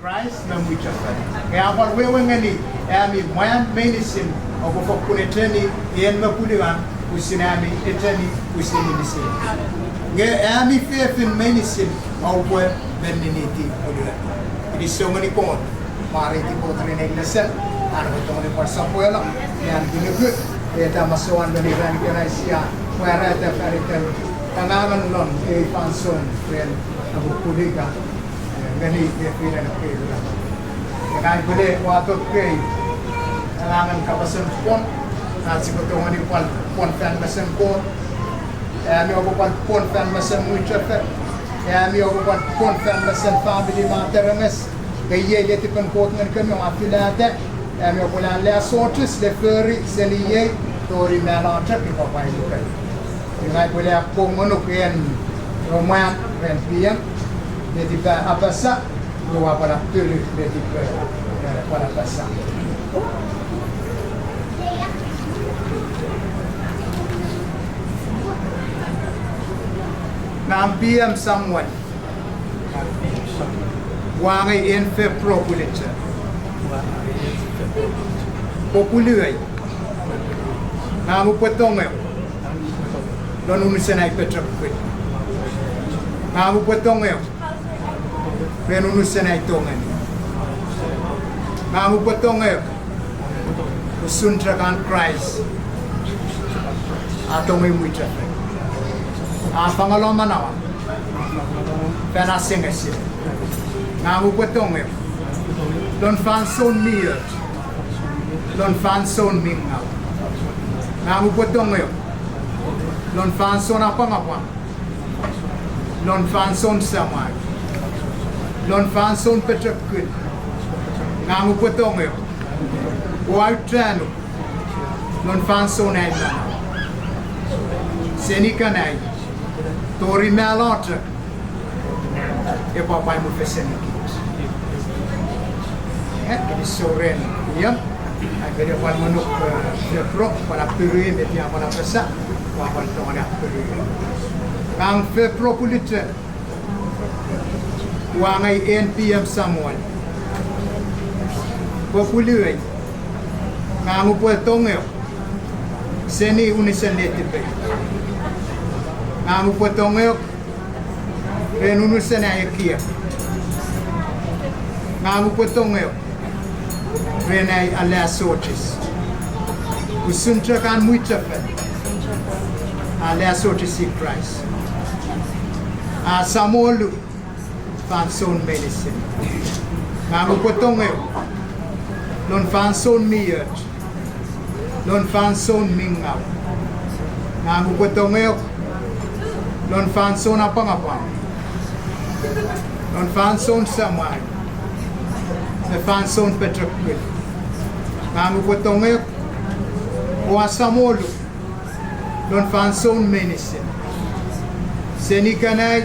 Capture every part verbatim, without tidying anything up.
Kraist me mwichefen. Nge a pwan wewe ngeni ami mwan meinisin oupwe fokkun echeni en me pwuluan, usun ami echeni usun inisin. Nge ami fefin meinisin oupwe meniniti pwuluan. Kinisou ngeni Kot, mwareiti Kot ren ei lesen, an epwe tongeni pwan sopwelo, nge an kinuku, eta masouan lon ei ran ikenai sia pwarata faniten angangen lon ei fansoun ren apupulika ngeni fefinen ekkei ran. Ngang upwe le wato ekkei angangen kapasen pwon, ach sipwe tongeni pwan pwon fan mesen Kot. Ami oupwe pwan pwon fan mesen mwichefen. Ami oupwe pwan pwon fan mesen family me terenges. Nge iei letipen Kot ngenikemi, oua filata. Ami oupwe le aleasochis le fori seni iei tori malochok ipwe pwan iluke. Ngang upwe le akkom ngonuk en ewe mwan ren P M, netipei apasa, iwe ua pwan appiru netipei, eh, pwan apasa. Ngang P M Samuel. Ua angei en fepro pwuliche. Populuei. Ngang upwe tongeok lon unusen ai pochokul. Ngang upwe tongeok ren unusen ai tongeni. Ngang upwe tongeok usun chok an Kraist a tongei mwichefen, a fangalo manauan fan asengesin. Ngang upwe tongeok lon fansoun mi och, lon fansoun mi ngaw. Ngang upwe tongeok lon fansoun apwangapwang, lon fansoun samau, lon fansoun pochokul. Ngang upwe tongeok o aucheanuk lon fansoun ai manau, seni ikenai tori malochok epwe pwan mufesenikich. Eh, kinisou ren ion, ai upwe le pwan ngonuk, eh, fepro, pwan appiru met ia pwan apasa, ua pwan tongeni appiru. Ngang fepro pwuliche, ua angei en P M Samuel. Populuei, ngang upwe tongeok seni unusen netipei. Ngang upwe tongeok ren unusen ai ekiek. Ngang upwe tongeok ren ai aleasochis usun chok an mwichefen a aleasochisi Kraist, a samolu fansoun meinisin. Ngang upwe tongeok lon fansoun mi och, lon fansoun mi ngaw. Ngang upwe tongeok lon fansoun apwangapwang, lon fansoun samau, me fansoun pochokul. Ngang upwe tongeok o asamolu lon fansoun meinisin, seni ikenai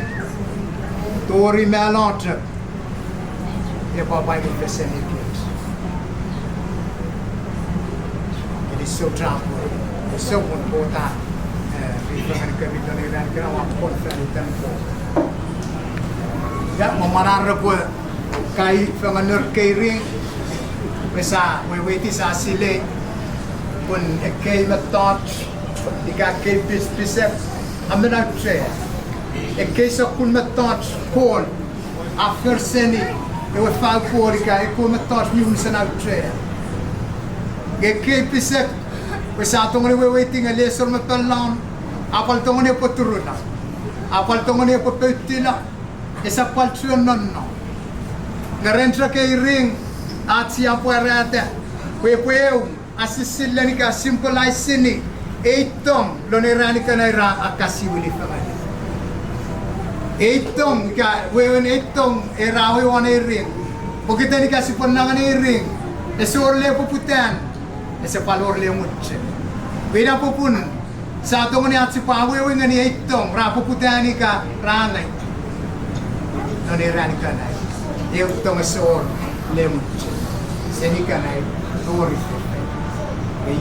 tori malochok epwe pwan mufesenikich. Kinisou chapur, kinisou pun Kot a, eh, rifengen kemi lon ei ran ikenai, ua pwon fan itan Kot. Ia, mwo mwan ar repwe kai fengen nour kei ring, pwe sia weweiti, sia silei pun ekkei mettoch ika ekkei pis-, pisek a men auchea. Ekkei sokkun mettoch kol a for seni ewe fau kol ika ekkewe mettoch mi unusen auchea. Nge ekkei pisek, pwe sia tongeni weweiti nge lesor me pallon, a pwal tongeni epwe turula, a pwal tongeni epwe poutila, esap pwal chuen nonnom. Nge ren chok ei ring, ach sia pwarata pwe epwe eu asisilen ika symbolize-ini ei tong lon ei ran ikenai ra akkasiwili fengeni. Ei tong ika wewen ei tong era wewe won ei ring. Pokiten ika sipwe nonnom ngeni ei ring, ese wor le poputan, ese pwal wor le muchun. Pwe ina popun sia tongeni ach sipwe awewe ngeni ei tong ra poputan ika ra angei lon ei ran ikenai. Eu tong ese wor le muchun seni ikenai tori fefei.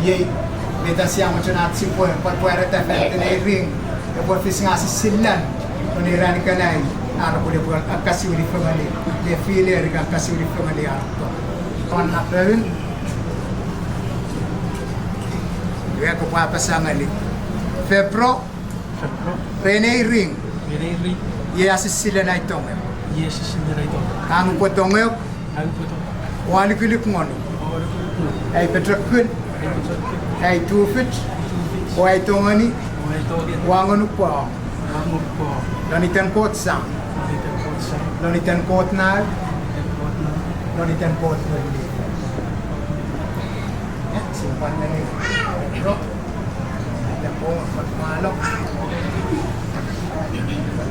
Iei met sia mochen ach sipwe pwapwarata fan iten ei ring epwe fis nge asisilen lon ei ran ikenai. Ar pwal epwe akkasiwini fengeni, le feel ika akkasiwini fengeni ar to. Pwan napeun, iwe kopwe apasa ngeni. Febro, Febro, ren ei ring, ren ei ring, iei asisilen ai tongek. Iei asisilen ai tongek. Ngang upwe tongek. Ngang upwe tongek. Ua lukuluk ngonuk. Ua lukuluk ngonuk. Ai pochokun. Ai pochokun. Ai tufich. Tufich. O ai tongeni. O ai tongeni. Ua ngonuk pwe. Ua ngonuk pwe. Lon iten Kot Sam. Lon iten Kot Sam. Lon iten Kot Nau. Lon iten Kot Nau. Lon iten Kot Ngun mi Fel. Ia, sipwe pwan ngeni. Ro. Ite pong, malo.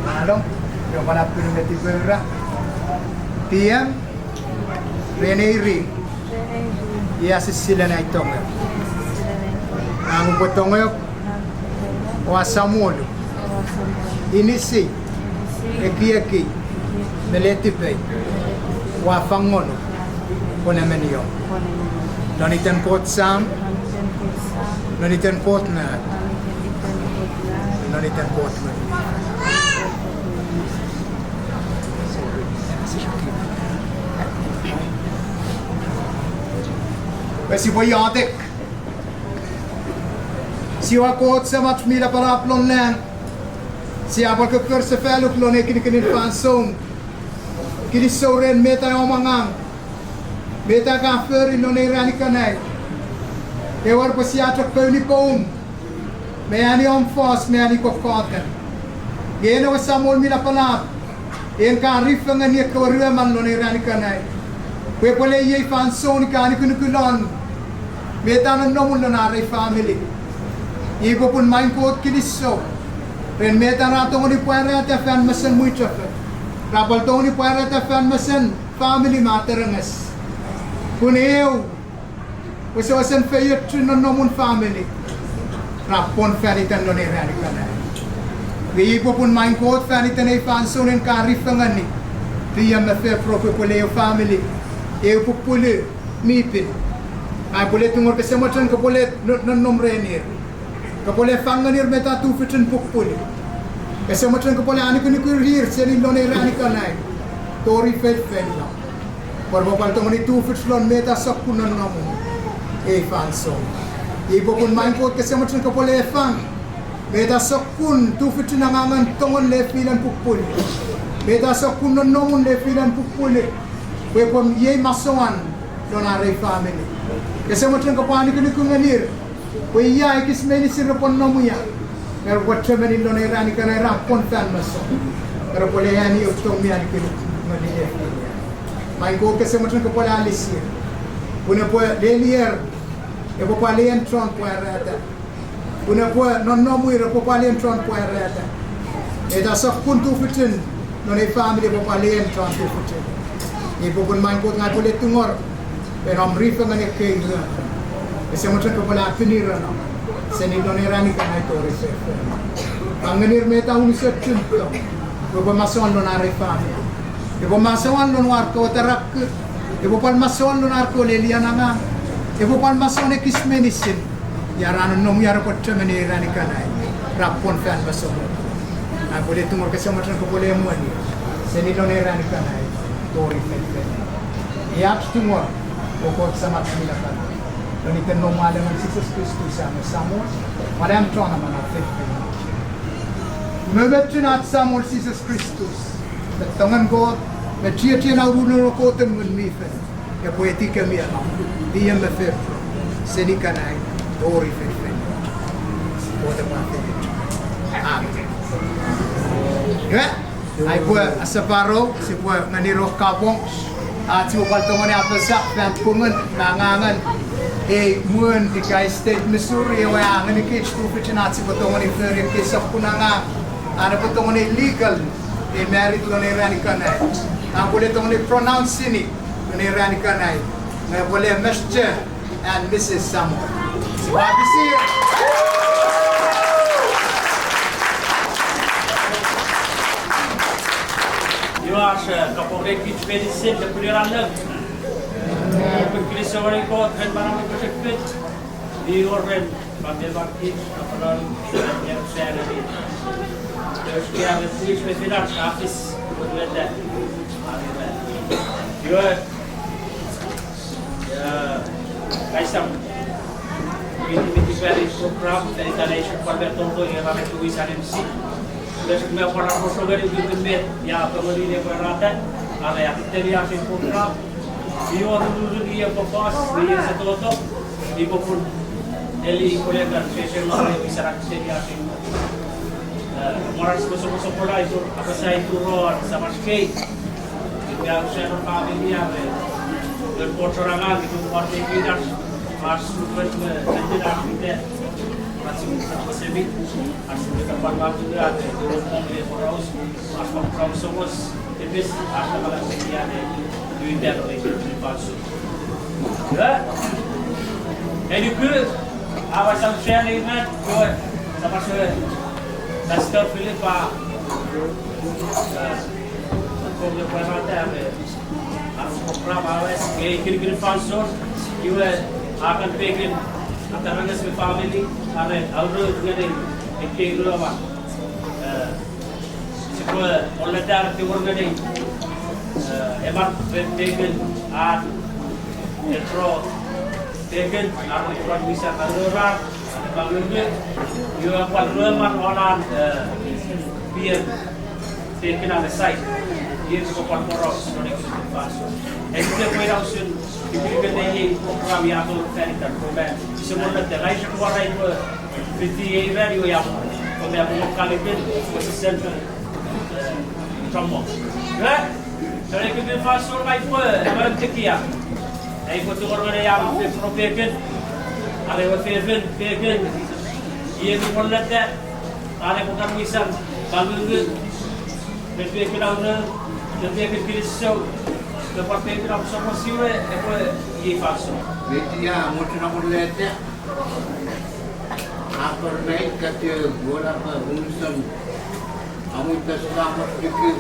Malo. Io, pwan appiru me tipeu ra. T M. Ren ei ring. Ren ei ring. Ia sisilen ai tongek. Ia sisilen ai tongek. Ngang upwe tongek. Ngang upwe tongek. Ua samolu. Ua samolu. Inisi. Inisi. Ekieki. Ekieki. Me letipei. Me letipei. Ua fang ngonuk. Ua fang ngonuk. Pwe ne meni om. Pwe ne meni om. Lon iten Kot Sam. Lon iten Kot Sam. Lon iten Kot Nau. Lon iten Kot Nau. Lon iten Kot Nau. Pwe sipwe iotek. Sia Kot Semach mi lapalap lon lang. Sia pwal kokkorsefaluk lon ei kinikinin fansoun. Kinisou ren meta om angang. Meta ka fori lon ei ran ikenai. Ewer pwe sia chok pouni poum. Me ani om fos, me ani kokkoten. Ien ewe Samol mi lapalap. En ka rifengeni ekkewe ruemon lon ei ran ikenai. Pwe epwe le iei fansoun ika anukunuk lon. Meta nonnomun lon ar ei family. Iei popun main Kot kinisou. Ren meta ra tongeni pwarata fan mesen mwichefel. Ra pwal tongeni pwarata fan mesen family me terenges. Pun eu wesewesen feiochun nonnomun family. Ra pwon fan itan lon ei ran ikenai. Iwe iei popun main Kot fan iten ei fansoun en ka rifengeni. T M me Febro pwe epwe le eu family. Eu pupulu mi pin. Ai pwe le tungor kese mochen kopwe le no-, nonnom renir. Kopwe le fang ngenir meta tufichin pupulu. Kese mochen kopwe le anukunukur ir seni lon ei ran ikenai. Tori feinfeino. Pwe repwe pwal tongeni tufich lon meta sokkun nonnomun ei fansoun. Iei popun main Kot kese mochen kopwe le fang meta sokkun tufichin angangen tongen lefilen pupulu. Meta sokkun nonnomun lefilen pupulu. Pwe epwe iei masouan lon ar ei family. Kese mochen kopwe anukunuku ngenir. Pwe ia ekis meinisin repwe nom ia. Nge repwe chemeni lon ei ran ikenai ra pwon fan mesom. Nge repwe le ani eu tong mi anukunuk ngeni lefin ia. Main Kot kese mochen kopwe le alisir. Pun epwe lelier. Epwe pwal ien chon pwarata. Pun epwe nonnomir epwe pwal ien chon pwarata. Meta sokkun tufichin non ei family epwe pwal ien chon tufichin. Iei popun main Kot ngang upwe le tungor. Ren om rifengeni ekkei ran. Ese mochen kopwe le apinireno seni lon ei ran ikenai tori feinfeino. Pwe ngenir meta unusochun tong. Pwe epwe masouan lon ar ei family. Epwe masouan lon ar kewe tarakku. Epwe pwal masouan lon ar kewe lelian angang. Epwe pwal masouan ekis meinisin. Ia ra nonnom ia repwe chemeni ei ran ikenai. Ra pwon fan mesom. Ngang upwe le tungor kese mochen kopwe le emweni seni lon ei ran ikenai tori feinfeino. Iei ach tungor, o Kot Samach mi lapalap. Lon iten Noum we Aleman Jises Kristus am we Samol, me am Chon Amanau feinfeino. Umoumochun ach Samol Jises Kristus, me tongen Kot, me chiechien aurourun Koten Ngun mi Fel, epwe etikemi ena, iei me fefro, seni ikenai tori feinfeino. Kot epwe afeiochu. Amen. Aipwe asaparo, sipwe ngenir ewe kapong. Ach sipwe pwal tongeni apasa fan pungun me angangen ei mwun ika ei state Missouri ewe a ngenikich tufichin ach sipwe tongeni fori ekkei sokkun angang. An epwe tongeni legal ei marriage lon ei ran ikenai. An epwe le tongeni pronounce-ini lon ei ran ikenai. Nge epwe le Mister and Missus Samol. Sipwe apisi. Iwe ach, eh, kapong ren kich meinisin le pwinin Ngun. Pwe kinisou ngeni Kot ren manau mi pochokun. Mi wor ren, pwan me pwan kich, kapong ren, ren Saturday. Tos kia me pwich me finach a fis. Meta. Iwe, ya, kaisam. Miti, miti pari program, tani tane isuk pwan me toto, iwe ra me tuwi sanem si. Iwe suk me pwan a rosongeni miti me, ya, tongeni ne pwarata, are a titeni a sin program. Iwe rurun ie popos, ie se toto, ipopun eli kolekan sesen mare wisara titeni a sin. Eh, mwaras kosokosopola itur, apasa itur ro, Samach kei. Ika usen family are, eh, le pochoranga, ika parte kinas, mas super, eh, tete na kita. Mas super semi, as super kapal matu ya, eh, le pochoranga, as super somos, epis, as kapal matu ya, eh, duitan, eh, fansoun. Eh? Eni ku, awa sam share iman, ko, sama se, Pastor Philip, ah, eh, ko le pwarata, eh, ah, program, ah, eh, kinikinin fansoun, iwe, akan pekin, ataranges me family, are, auro ngeni, ekkei ruama, eh, Sipwe olletar tiwor ngeni, eh, emon re pekin an etro pekin an pwan misa karorar, an epangungu, iwe pwan ruemon onan, eh, pien pekin an esai. Iei sipwe pwan poraus non ekkei fansoun. Ekkewe pwe ina usun, ikiliken ei program ia tori fan itan, pwe me, ise mo olletar, ai sipwe warai pwe, fiti ei ran iwe ia, pwe me amo kalikin, pwe sisen, eh, chommong. Iwe, tore kipin fansoun mai pwe, emon tekia. Ai pwe tungor ngeni ia, pwe pro pekin. Are we fefin, pekin. Iei mi molleta. Are pwe kan misan, kangungu. Pwe pekin aure, pwe pekin kinisou. Pwe pwan pekin aure sopwos iwe, epwe iei fansoun. Metia, mochen amolleta. Apor mei kate wona pa unusen. Amui pesula mot tiki.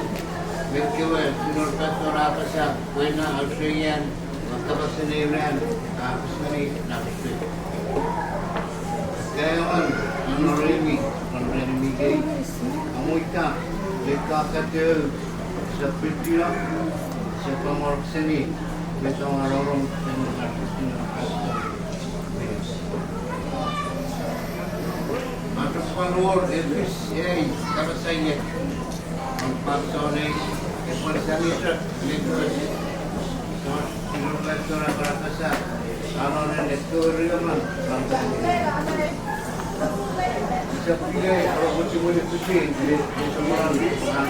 Mekkewe sinor pastor apasa, pwe na ausean, makapasen eunan, apasani napse. Kaeon, anoremi, anoremi kei. Amuita, mekka kate, sapitio, sepamor seni, meta arorom, seni napse. Atupwan wor efis ei kapas aiek. An pastor ei, epwan sani chok, ne kos. Sos, ino pastor a para kasa, anon ne tori oman, an sani. Isap pile, aro kochi moni kuchi, ne, ne somoran, an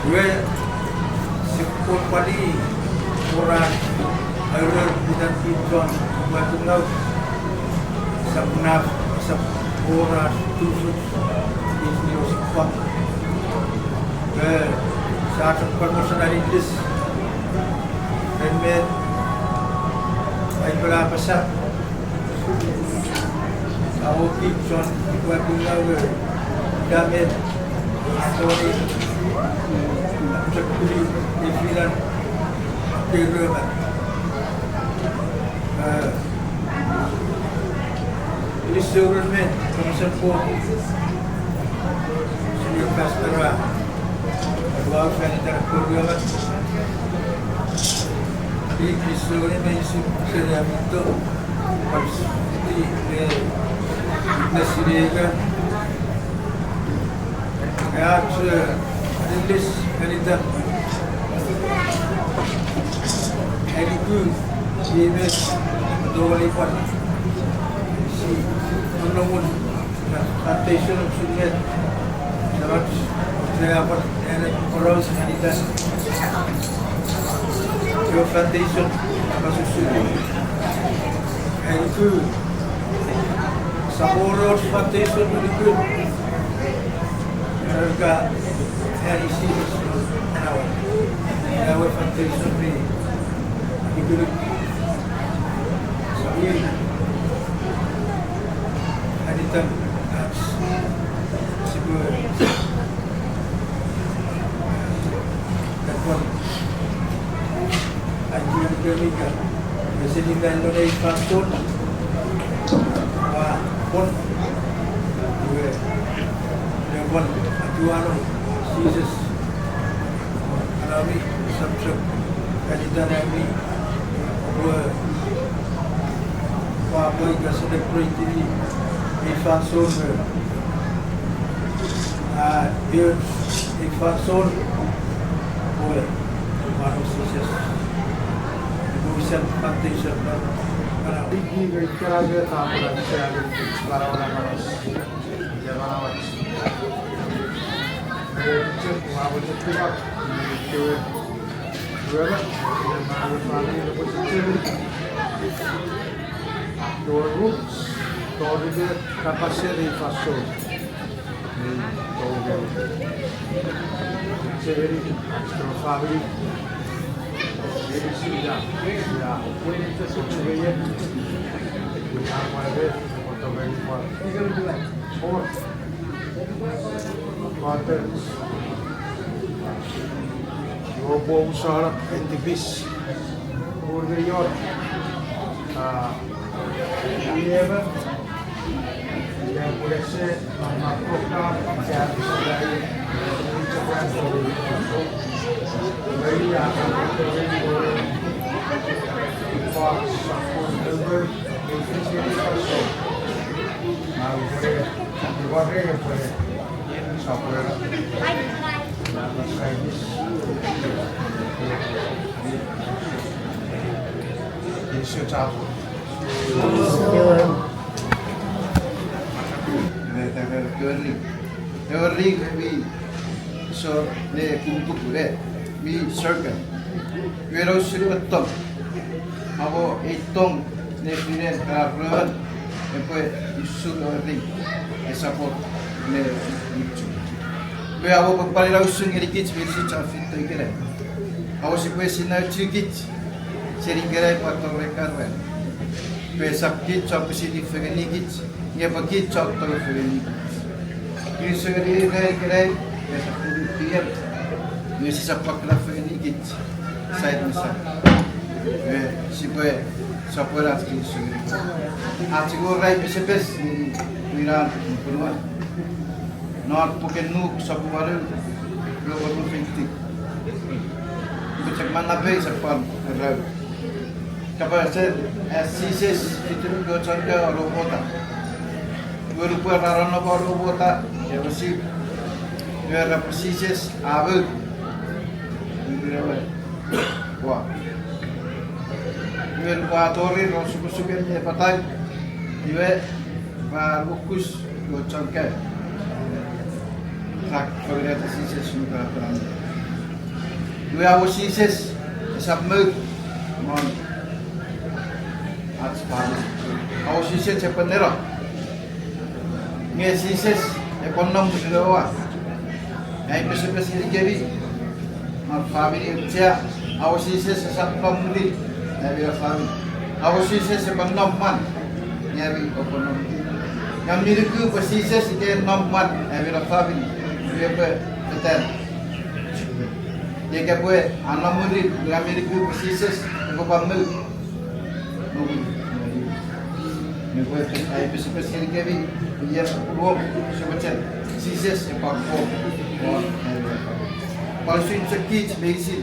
Iwe, sipwe pwali, ora, auror, itan, itan, itan, itan, sap naf, sap ora, tusuk, Io sipwap. Eh, sa chok pwan mochen aninis. Ren met, ai pela apasa. Awo kik chon, ipwa pila we. Ida met, atoni. Chok kuli, efilan. Kerema. Eh, Inis seuren me, kapasen Kot. Senior pastor a, ua fan iten ekkewe ruemon. Inis seuren me isu seni amito. Pwan fiti, eh, nesinengan. Ach, eh, release fan itan. Ai nuku, iei met, tongeni pwan. Si, nonnomun, foundation of Sunmet. Samach, sia pwan, ene, poraus fan itan. Your foundation, Pastor Sulu. And two, Sapporo Foundation, very good. Erika, and isi, now. Our foundation, very good. So we, and it, uh, super. That one. Ai ua kemi ka, eseni fan non ei fansoun, ua pwon, iwe, ne pwan atuano Jises, anami, subject, kanitan ami, ua, ua pwan ika celebrate-ini ei fansoun, a, ei, ei fansoun, ua, ua no Jises. Ua sen foundation, ua, ua. Iki me ikana me tapwala siamin, ua, ua, ua. Ia, ua, ua. Ua, ua, ua. Ua, ua, ua. Ua, ua, ua. Tori, tori me kapasen ei fansoun. Ei, tori. Seni, tori family. Ei, sia, sia. Tori me, tori me, tori me. Ua, ua. Ua, ua, usara, and the peace. Ua, ua, ua. Ah, ua, ua. Ewe, ewe, ewe ring. Ewe ring mi sor ne kupukupu ne mi circle. Iwe usun ewe tong. Amo ei tong nefinen ka ren epwe usun ewe ring. Esap wor ne usun. Iwe amo pwe pwan ina usun ngenikich meinisin chon feito ikenai. Amo sipwe sinna chukich seni ikenai pwan tori kan ran. Pwe esap kich chon pwisin fengenikich, nge pwe kich chon tong fengenikich. Kinisou ngeni ei ran ikenai, pwe esap pun piem, nge sisap pwan kuna fengenikich, side me side. Nge sipwe, sopweno ach kinisou ngeni. Ach tingor ai pesepes ngeni, ina, punuan. Non puken Luk sopun wanu, rue me ru fifty. Iwe chok manna pei sopun rue. Kapasen, eh, Jises, fitu kewe chon kaeo won wota. Iwe nupwen ra nonnom won wota, ewe sip. Iwe ra pwe Jises, a mour. Iwe ewe, ua. Iwe nupwen a tori, ra osukosuken ne patai. Iwe, ra nuokus. Iwe chon kaeo ra fengeneta Jises nupwen a pwan. Iwe amo Jises esap mour non ach famini. Amo Jises epwe neno. Nge Jises epwe nom mwirin ewe. Ai pesepes ngenikemi non famini auchea, amo Jises esap nom mwirin ami famini. Amo Jises epwe nom mwan, nge ami oupwe nom mwirin. Nge mi nuku pwe Jises ika nom mwan ami famini, epwe fetan. Nge ika pwe a nom mwirin, nge mi nuku pwe Jises epwe pwan mour. Nupwen ai pesepes ngenikemi, iei sopun wonu, sopun ten. Jises epwe pwan wor. Pwan usun chok kich meinisin.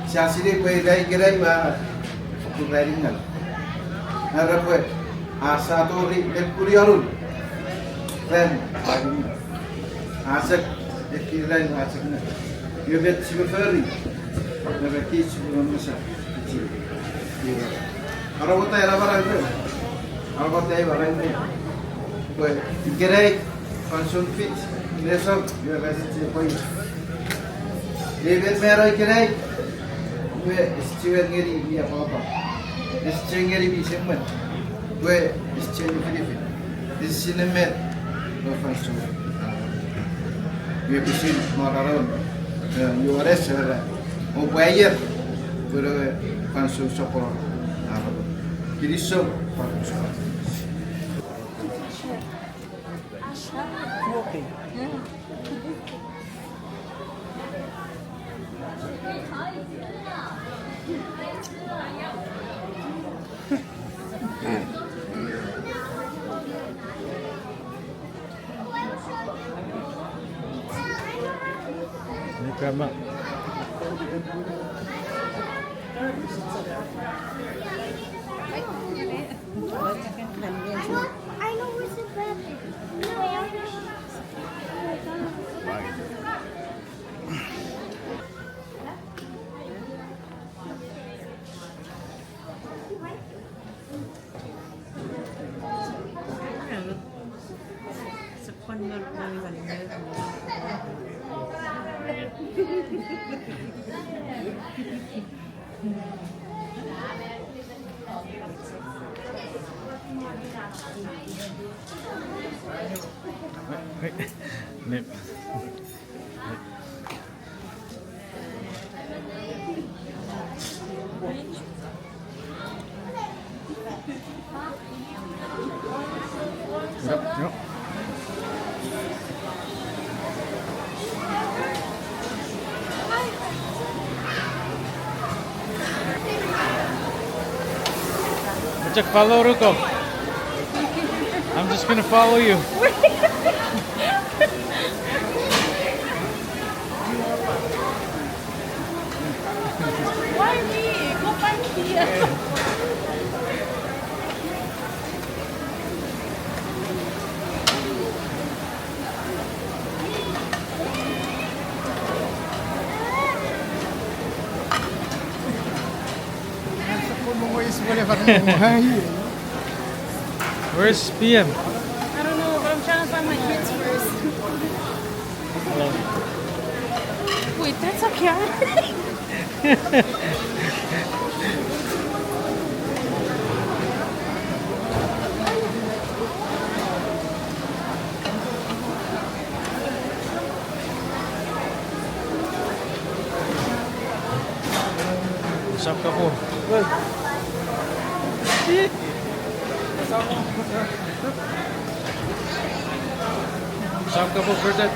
Sia sinei pwe ira ikenai ua fokkun ranin ngang. Era pwe a sa tori ekunianun ran, a chok ekki ran, a chok ne. Iwe met sipwe fori, nge kich sipwe masa. Iwe, aropata ena manau me, aropata ei manau me. Pwe ikenai fansoun fich, nesor, iwe ren sipwe pwe. Iwe met mano ikenai, iwe ese chiwen ngeni mi apwangapwang. Ese chiwen ngeni mi semwen. Pwe ese chiwen nifinifin. Ese sinei met, pwe fansoun. Iwe pwisin mararon, eh, Ioanes era, oupwe aier, pwe ewe fansoun soponon. Kinisou, fansoun soponon. Ni kama. I know, I know where's the bathroom. No, I know. Chok follow Ruko. I'm just gonna follow you. Why me? Go find Kia. Where's P M? I don't know, but I'm trying to find my kids first. Hello. Wait, that's a camera? What's up, couple? Good. What's up, couple? Where's that?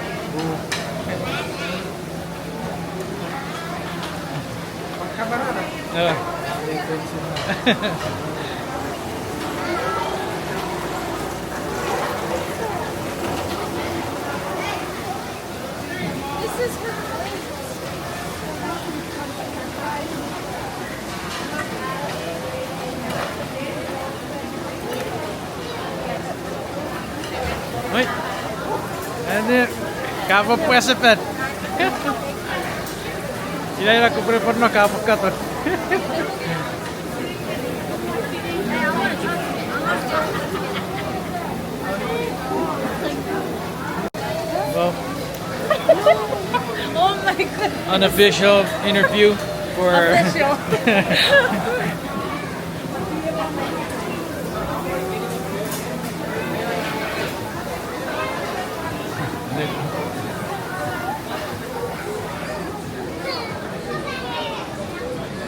Yeah. This is her place. Oi. Ane, kapwe pwesefan. Ina ina kupre ponno kapwe katon. Well, oh my goodness. Unofficial interview for official.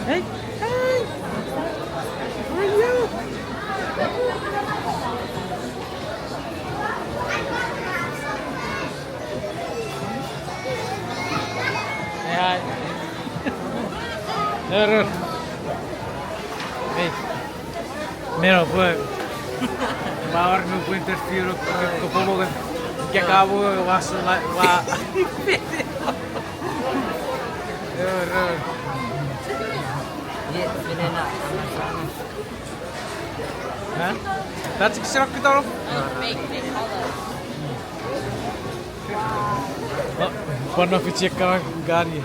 Hey, hey. How are you? Say hi. Error. Hey. Meno pwe. Power no winter firo kopomogen. Kekamo was la wa. Error. Ye, finena. Huh? That's exactly the. Pano fichi ekka gari.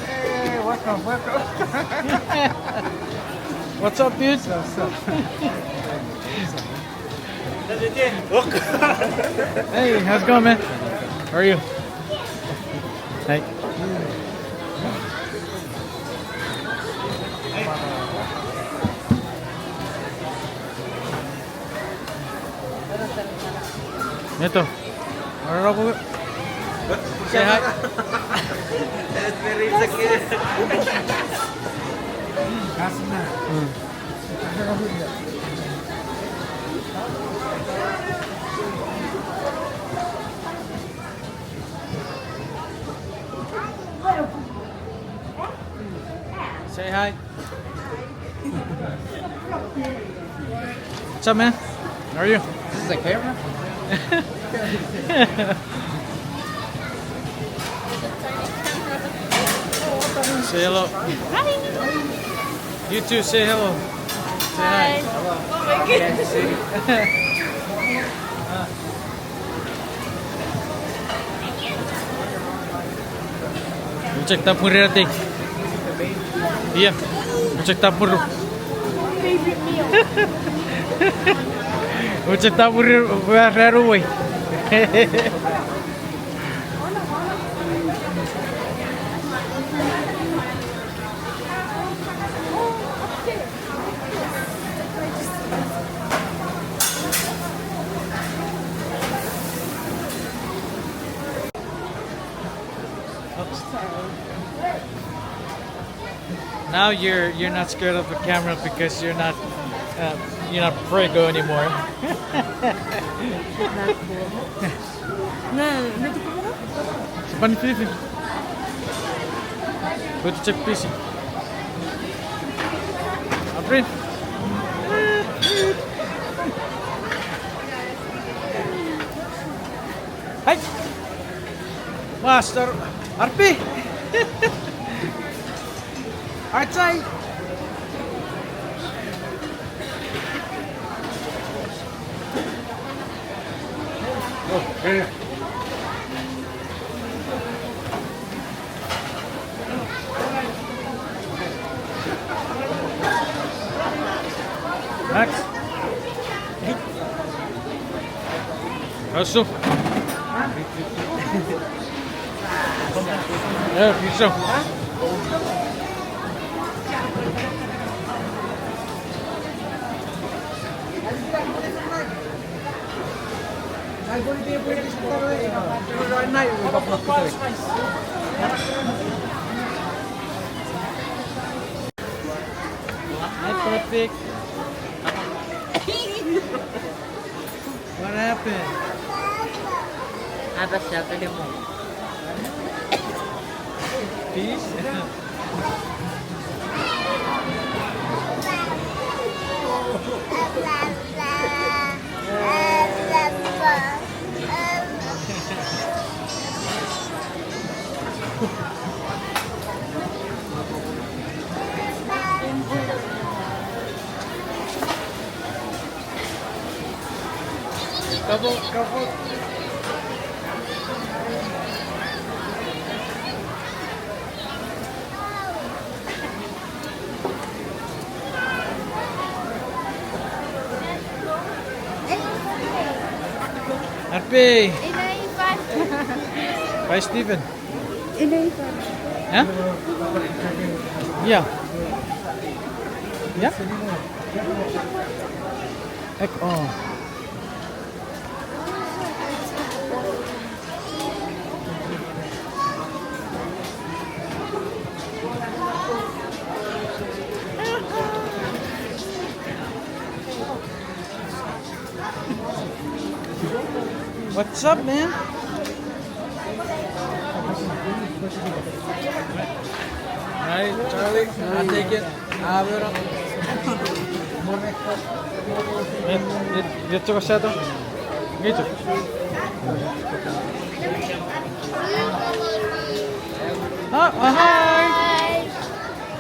Hey, welcome, welcome. What's up, dude? What's up? Hey, how's it going, man? How are you? Hey. Neto. Ora ku. Say hi. Mm. Say hi. What's up, man? How are you? This is a camera? Say hello. Hi. You too, say hello. Say hi. Hi. Oh my goodness. Uchek tapuri ati. Iya. Uchek tapuru. Favorite meal. Uchek tapuru, wa raru woi. Now you're, you're not scared of the camera because you're not, uh, you're not prego anymore. That's cool. Sipani fifi. Go to check busy. Aprin. Hi. Master Arpi. Archai. Oh, yeah. Max. Asu. Eh, pizza. Hi, perfect. What happened? Apa siapa demo? Peace? Kapok, kapok. Happy. Bye, Stephen. Huh? Yeah. Yeah? Ek-, oh. What's up, man? Hi, Charlie. I'll take it. Ah, pero. Yet, yet, yet to go settle. Me too. Oh, oh, hi. Hi.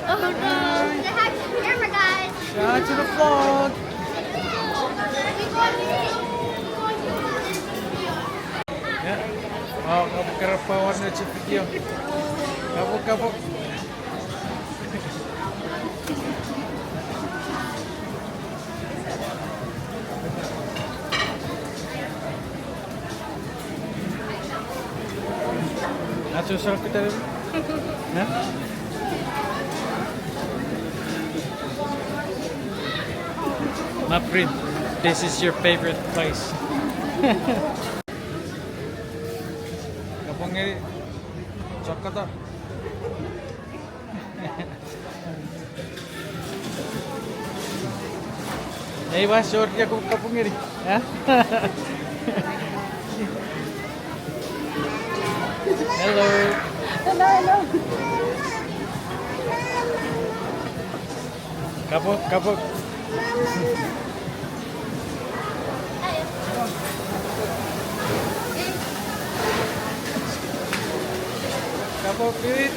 Oh no. Hi. Say hi to the camera, guys. Say hi to the vlog. Yeah. Oh, kapok, kapok, kapok, video. Kapok, kapok. Acho sal kita dulu. Hah? Maprin, this is your favorite place. Kapong ngeni, chokkata. Ei, wa sor ya ku kapong ngeni. Eh? Hello. Hello, hello. Kapok, kapok. Kapok, Pete.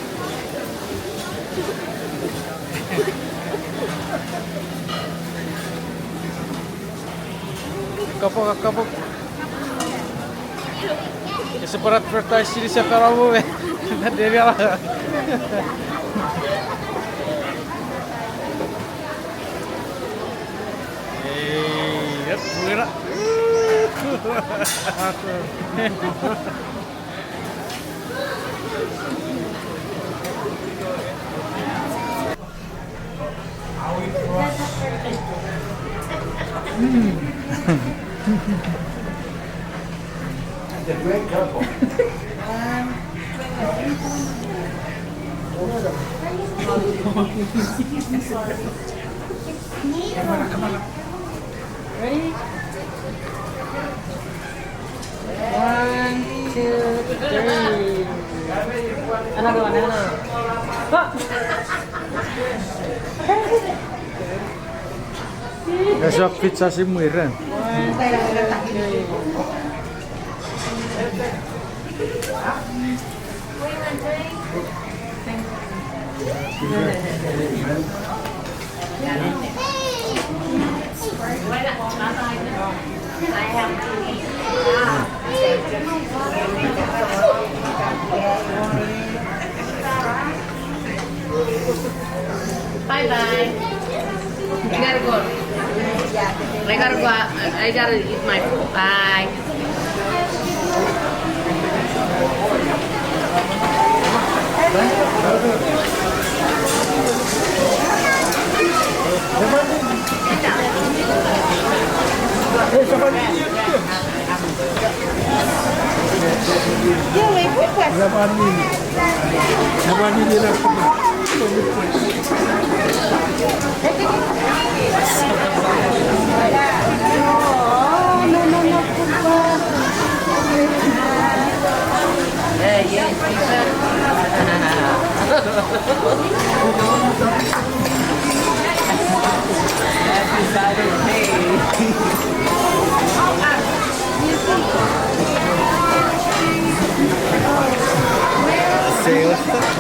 Kapok, kapok. Ese pwan advertise seni sefan amu me. Demi ala. Ei, yep, wira. Ready? One, two, three. Another one, another one. Ah! Ese pizza si mwirin. One, two, three. Bye bye. I gotta go. I gotta go out. I gotta eat my food. Bye.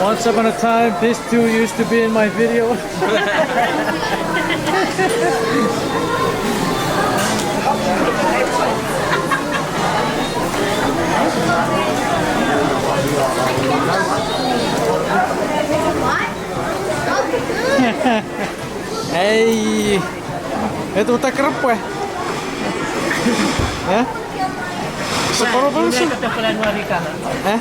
Once upon a time, these two used to be in my video. Ei, eto ta kerepwe. Eh? Sa poro poro sa. Eh?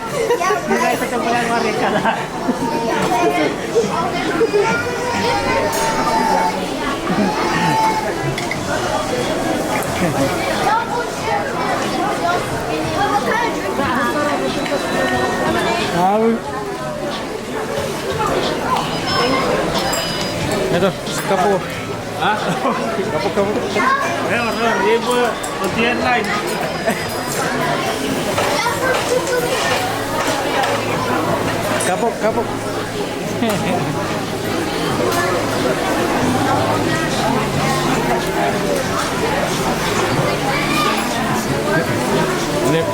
Au. Eto, kapo. Ha? Kapo, kapo. Ewa, ewa, ewa, on the end line. Kapo, kapo. Nep.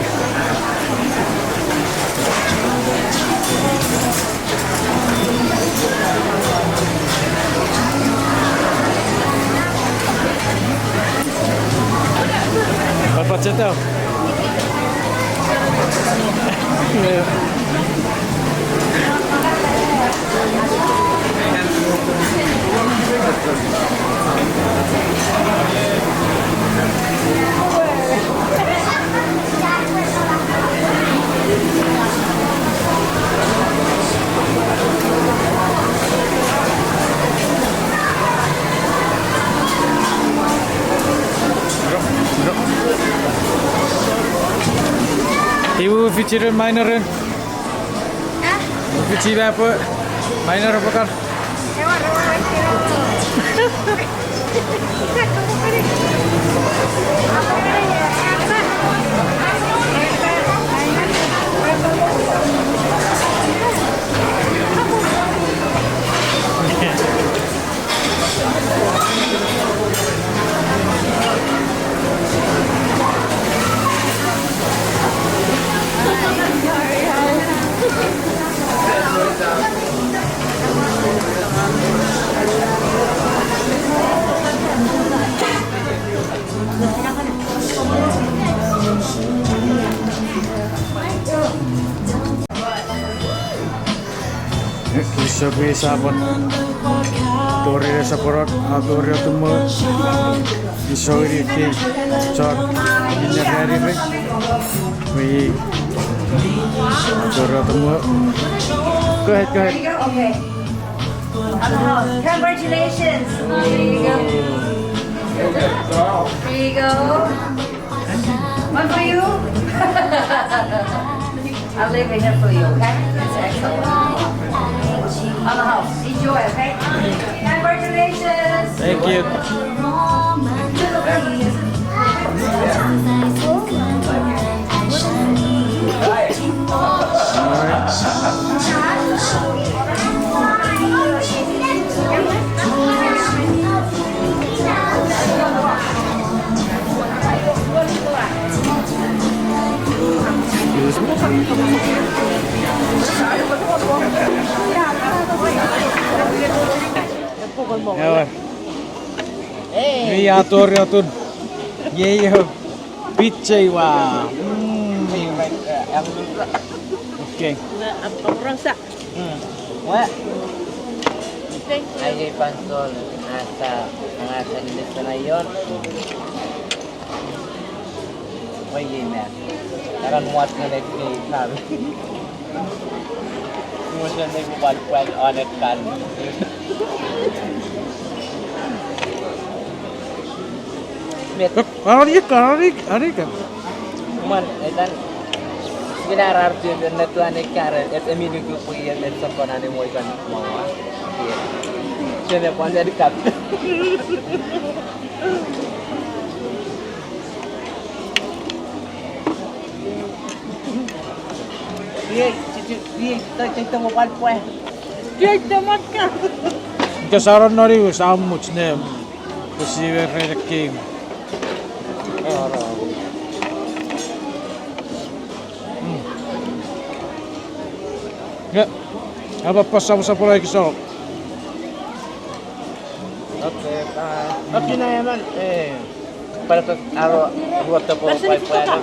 Papa Cheto. Iwe fichiren mainoren. Fichi bapo. Mainor apokar. Kinisou pwe sa pwan tori ne soponon, a tori otun mo. Kinisou ngeni ekkei chon iner rani re. Tori otun mo. Go ahead, go ahead. Okay. Congratulations. Here you go. Here you go. One for you. I'll leave it here for you, okay? That's excellent. On the house. Enjoy, okay? Congratulations. Thank you. Ewer. Ei, a tori otun. Iei, iei. Pizza iwa. Mm. Okay. Thank you. Ai ei fansoun asa, asa nesen aion. Oi, ei me. Aran wat ngan ekkei kan. Musen ne kupal pal anek kan. Met. Arik, arik, arik. Man, etan. Mina rar pio ne tuan ekkare, et eminuku pui et sokon ani moi kan mawa. Ie. Sene pwan edikap. Iei, chichi, iei, ta, ta, ta, mo pal pwe. Iei, ta, mo ka. Ika saron nori us amuch ne. Kesiwe rene king. Mm. Nge, aba pasa, pasa pala ikisau. Okay, bye. Okay, na yaman, eh, para to, aro, ruoto po, bye, bye.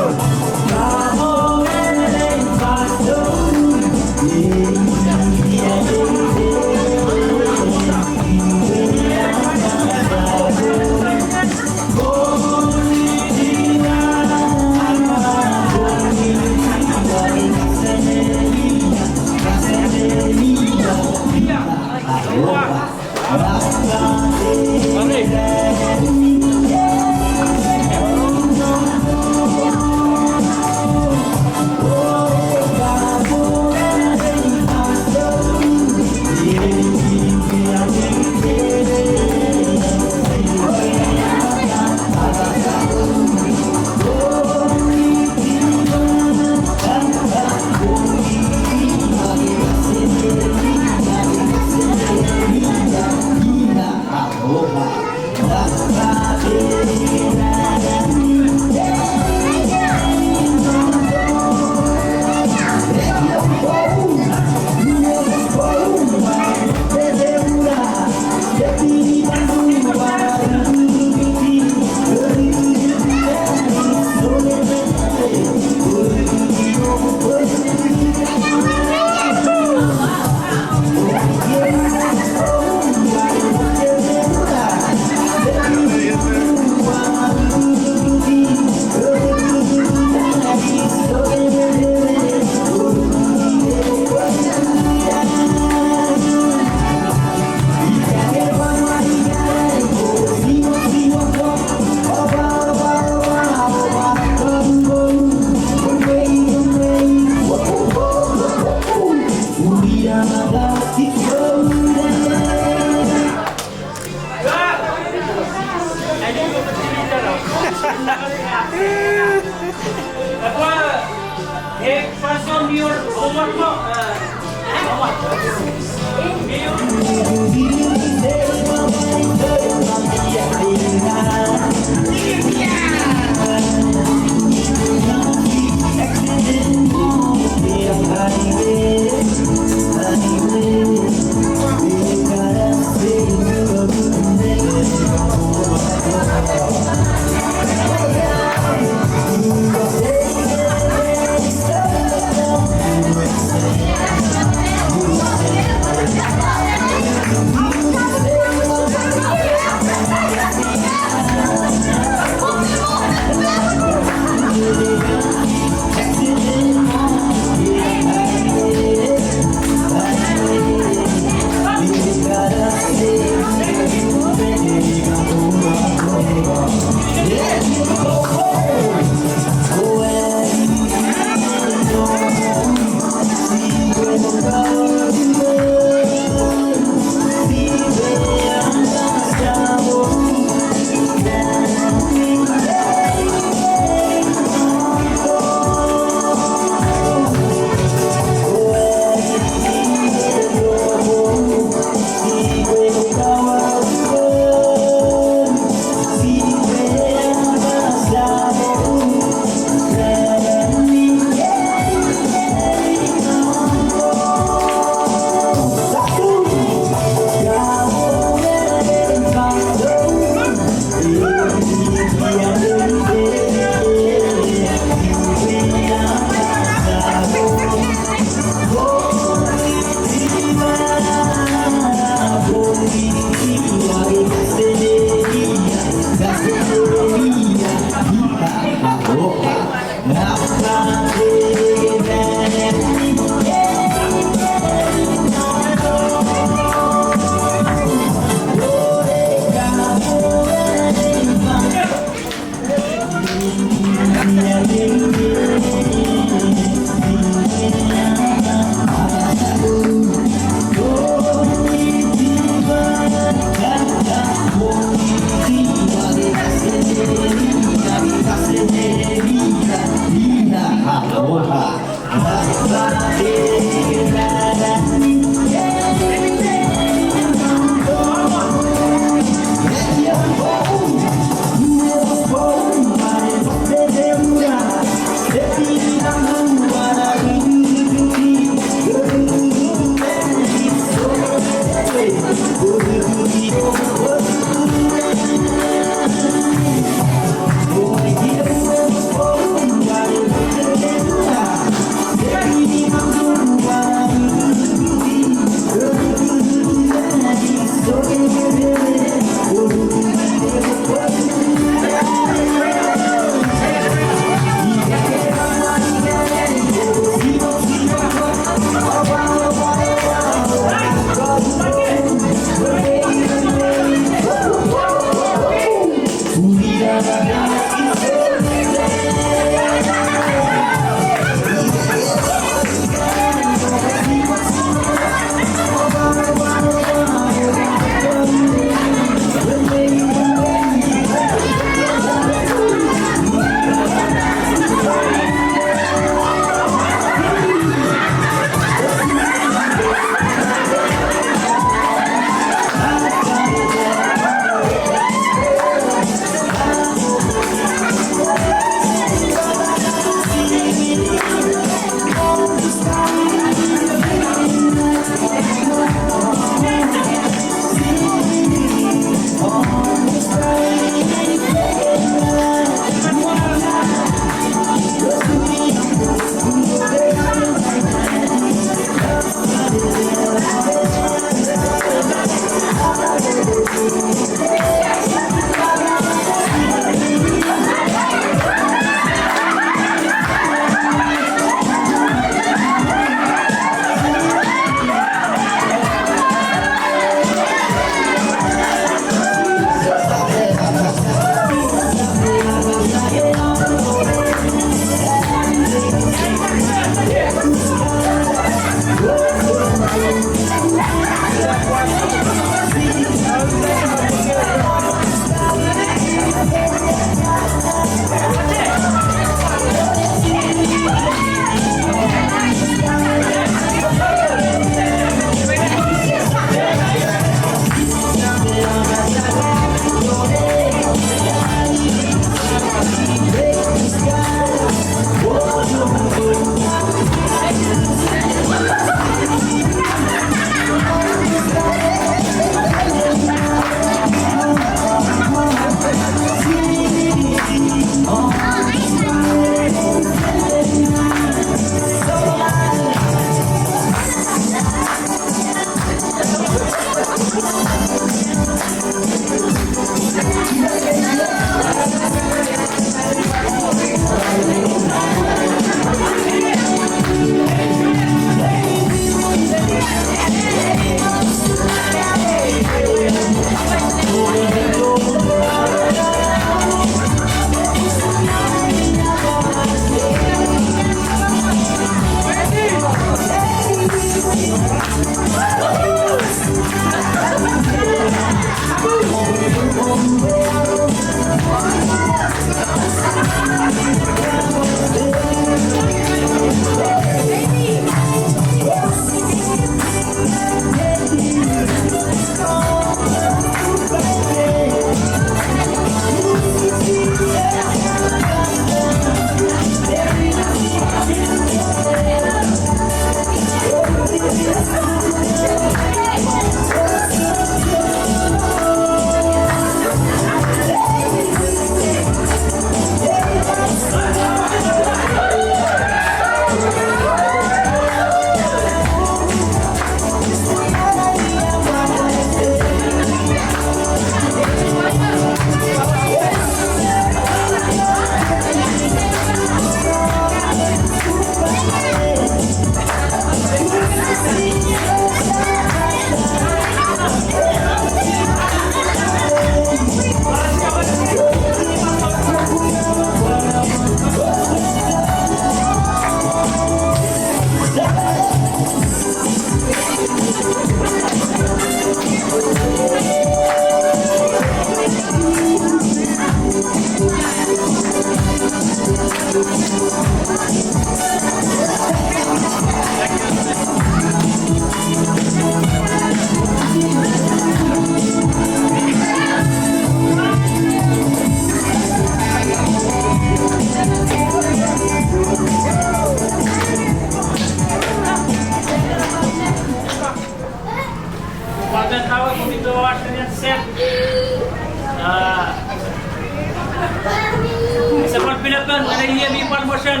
Ngeni iei mi pwan mochen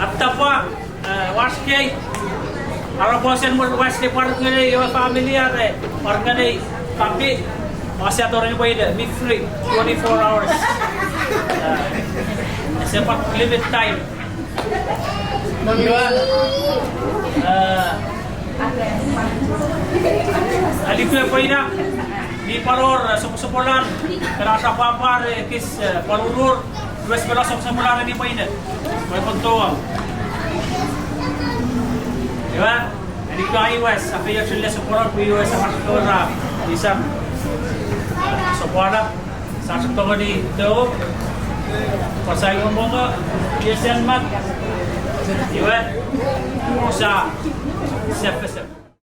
attapa, eh, waskei. Are mochen mo waskei pwan ngeni ewe family are pwan ngeni papi. Sia tori pwe ina mi free twenty-four hours. Eh, ese pwan limit time. Iwe, eh, alikue pwe ina mi pwan wor, eh, soposopolan, kena sa pwapwa, eh, kis, eh, pwan urur, iwe sipwe lo soposopolan eni pwe ina, pwe kon toau. Iwe, alikue iwe, sa feioch le soponon pwe iwe sa mastora, isam, sopwala, sa sotongeni to, pwan sa iwe mongo, iesen mak, iwe, sa, sefesef.